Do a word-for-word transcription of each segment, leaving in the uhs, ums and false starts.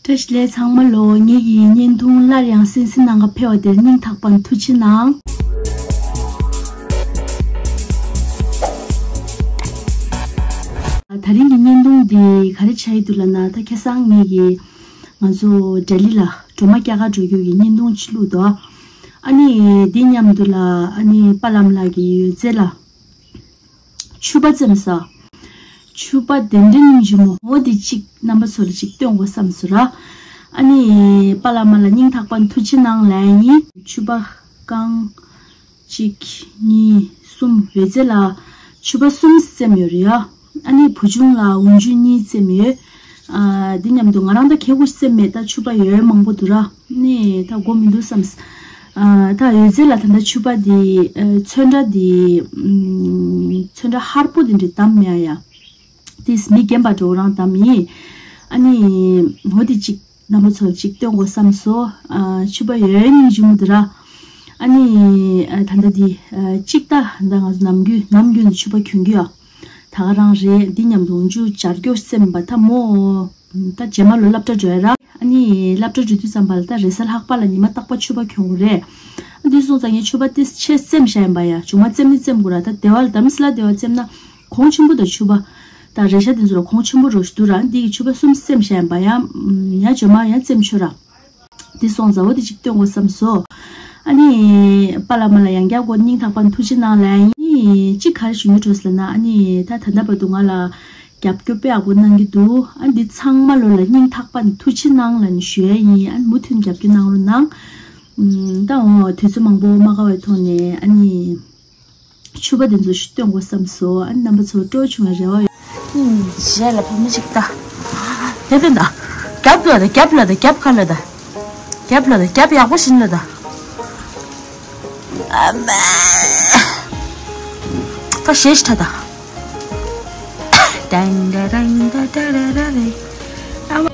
བཀྲ་ཤིས་བདེ་ལེགས་ཚང་མ་ལོ། ངེད་ཀྱི་བརྙན་ཐུང་སླར་ཡང་གསན་གཟིགས་གནང་ག་ཕེབས་པ་དེར་སྙིང་ཐག་པ་ནས་ཐུགས་རྗེ་གནང་། ད་རིང་གི་བརྙན་ཐུང་འདི་ག་རེ་ཆགས་ཀྱི་འདུག་ལབ་ན། ད་ཁ་སང་ངེད་ཀྱི་ང་ཚོ་ལྡི་ལི་ལ་སྒྲོལ་མ་རྒྱག་ག་འགྲོ་རྒྱུ་གི་བརྙན་ཐུང་ཅིག་བླུགས་འདུག། ཨ་ནི་འདི་མཉམ་དུ་ལ་ཨ་ནི་པཱ་ལགས་ལགས་ཀྱི་ཡོད་ཚད་ལ་ཕྱུ་པ་བཙེམས་ས། ཕྱུ་པ་དེ་འདྲ་སྙིང་རྗེ་མོ། འོ་དེ་གཅིག་རྣམ་པ་ཚོ་ལ་གཅིག་སྟོན་དགོས་བསམ་སོང་ར། ཨ་ནི་པཱ་ལགས་མ་ལ་སྙིང་ཐག་པ་ནས་ཐུགས་རྗེ་གནང་ལབ་ཡིན། ཕྱུ་པ་རྐང་གཅིག་གཉིས་གསུམ་ཡོད་ཚད་ལ་ཕྱུ་པ་གསུམ་བཙེམས་ཡོད་རེད་ཡ། ཨ་ནི་བུ་ཆུང་ལ་འོག་འཇུ་གཉིས་བཙེམས་ཡོད། ཨ་འདི་མཉམ་དུ་ང་རང་ད་ཁེ་གུ་བཙེམས་མེད། ད་ཕྱུ་པ་ཡོད་མང་པོ་འདུག་ར། ནི་ད་དགོས་མི་འདུག་བསམས། ཨ་ད་ཡོད་ཚད་ལ་ད་ལྟ་ཕྱུ་པ་འདི་ཨ་ཚོན་ཁྲ་འདི་ཨམ་ཚོན་ཁྲ་ཧར་པོ་འདི་འདྲ་བདམས་མེད་ཡ། དེས་མི་རྒན་པ་འགྲོ་རང་བདམས་ཡིན། ཨ་ནི་འོ་དེ་གཅིག་རྣམ་པ་ཚོར་གཅིག་སྟོན་དགོས་བསམ་སོང་། ཨ་ཕྱུ་པ་ཡོད་སྙིང་རྗེ་མོ་འདུག་ར། ཨ་ནི་ཨ་ད་ལྟ་འདི་ཨ་གཅིག་ད་ད་ང་ཚོ་ནམ་རྒྱུན་ནམ་རྒྱུན་དུ་ཕྱུ་པ་གྱོན་གྱི་ཡོད། ད་ག་རང་རེད། འདི་མཉམ་དུ་འོག་འཇུ་སྦྱར་སྐྱོར་བཙེམས་པ་ད་མོ། ད་རྗེས་མ་ལོ་སློབ་གྲྭ་འགྲོ་ཡ་ར། ཨ་ནི་སློབ་གྲྭ་འགྲོ་དུས་ཙམ་པ་ལ་ད་རེས་གཟའ་ལྷག་པ་ལ་ཉི་མ་རྟག་པར་ཕྱུ་པ་གྱོན་དགོས་རེད། ཨ་འདི་སོང་ཙང་ངས་ཕྱུ་པ་ཏིས་ཆེ་བཙེམས་བཞག་ཡིན་པ་ཡ། མཇུག་མ་བཙེམས་ནི་བཙེམས་དགོས་ར། ད་སྡེ་བ་ལ་དམ་སི་ལ་སྡེ་བ་བཙེམས་ན་གོང་ཆེན་པོ་དང་ཕྱུ་པ། ད་རེ་ཤ་དེ་ཚོ་ལ་གོང་ཆེན་པོ་རོ་ཞིག་འདུག་ར། འདི་གི་ཕྱུ་པ་གསུམ་བཙེམས་བཞག་ཡིན་པ་ཡ། ཡ་མཇུག་མ་ཡ་བཙེམས་ཆོག་ར། འདི་སོང་ཙང་འོ་དེ་གཅིག་སྟོན་དགོས་བསམ་སོང་། ཨ་ནི་པཱ་ལགས་མ་ལ་ཡང་བསྐྱར་སྐོར་སྙིང་ཐག་པ་ནས་ཐུགས་རྗེ་གནང་ལབ་ཡིན། གཅིག་ག་རེ་ཞུ་མི་འགྲོ་ཟེར་ན། ཨ་ནི་ད་ད་ལྟ་བར་དུ་ང་ལ་རྒྱབ་སྐྱོར་དཔེ་ཡག་པོ་གནང་གི་འདུག། ཨ་འདི་ཚང་མ་ལོ་ལ་སྙིང་ཐག་པ་ནས་ཐུགས་རྗེ་གནང་ལབ་ནས་ཞུ་ཡ་ཡིན། ཨ་མུ་མཐུད་རྒྱབ་སྐྱོར་གནང་རོགས་གནང་། ཨམ་ད་འོ་དུས་ཚོད་མང་པོ་མ་བཀག་པའི་ཐོག་ནས་ཨ་ནི་ཕྱུ་པ་དེ་ཚོ་ཞིག་སྟོན་དགོས་བསམ་སོང་། ཨ་ནི་རྣམ་པ་ཚོ་སྤྲོ་བྱུང་བའི་རེ་བ་ཡོད། ཨུམ་རྗེས་ལ་བུ་མོ་ཅིག་ལྟ། དེ་དེ་ན། རྒྱབ་ལ་ད་རྒྱབ་ལ་ད་རྒྱབ་ཁ་ལ་ད། རྒྱབ་ལ་ད་རྒྱབ་ཡག་པོ་བྱིན་ལ་ད། ཨ་མ། ད་ཞེ་ཤི་ད་ད། ཏན་ཏ་རན་ཏ་ཏ་ར་ར་རེ། ཨ་མ།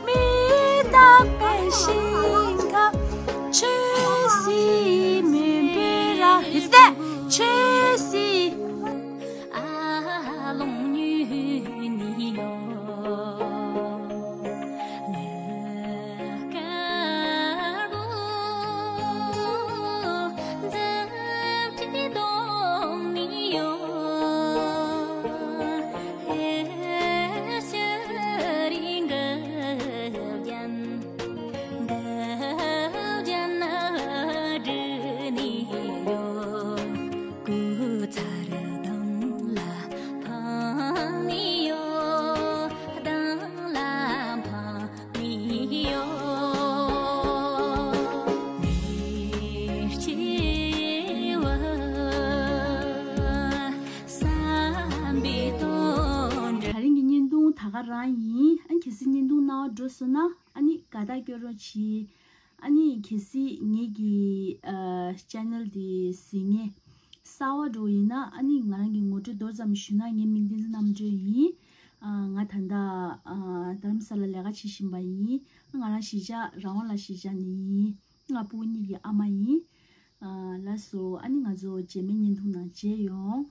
མི་རྟག་པའི་ཞིང་ཁམས་ཆོས་སྲིད་མུན་པའི་ར། ཡིན་ཏེ། ཆོས་སྲིད། ང་རང་ཡིན། ཨ་ནི་གལ་སྲིད་བརྙན་ཐུང་གནང་བ་འགྲོ་སོང་ན་ཨ་ནི་དགའ་རྟགས་སྐྱོན་རོགས་གྱིས། ཨ་ནི་གལ་སྲིད་ངེད་ཀྱི་ཨ་ཆེ་ནལ་འདི་གཟིགས་མཁན་གསར་པ་འདྲ་ཡིན་ན་ཨ་ནི་ང་རང་གི་ངོ་སྤྲོད་མདོར་ཙམ་ཞུས་ན། ངའི་མིང་བསྟན་འཛིན་རྣམ་གྲོལ་ཡིན། ཨ་ང་ད་ལྟ་ཨ་རྡ་རམ་ས་ལ་ལས་ཀ་བྱེད་བཞིན་པ་ཡིན། ང་རང་གཞིས་ཆགས་ར་ཝང་ལ་གཞིས་ཆགས་ནས་ཡིན། ང་སྤུ་གུ་གཉིས་ཀྱི་ཨ་མ་ཡིན། ཨ་ལགས་སོ། ཨ་ནི་ང་ཚོ་རྗེས་མའི་བརྙན་ཐུང་ནང་མཇལ་ཡོང་།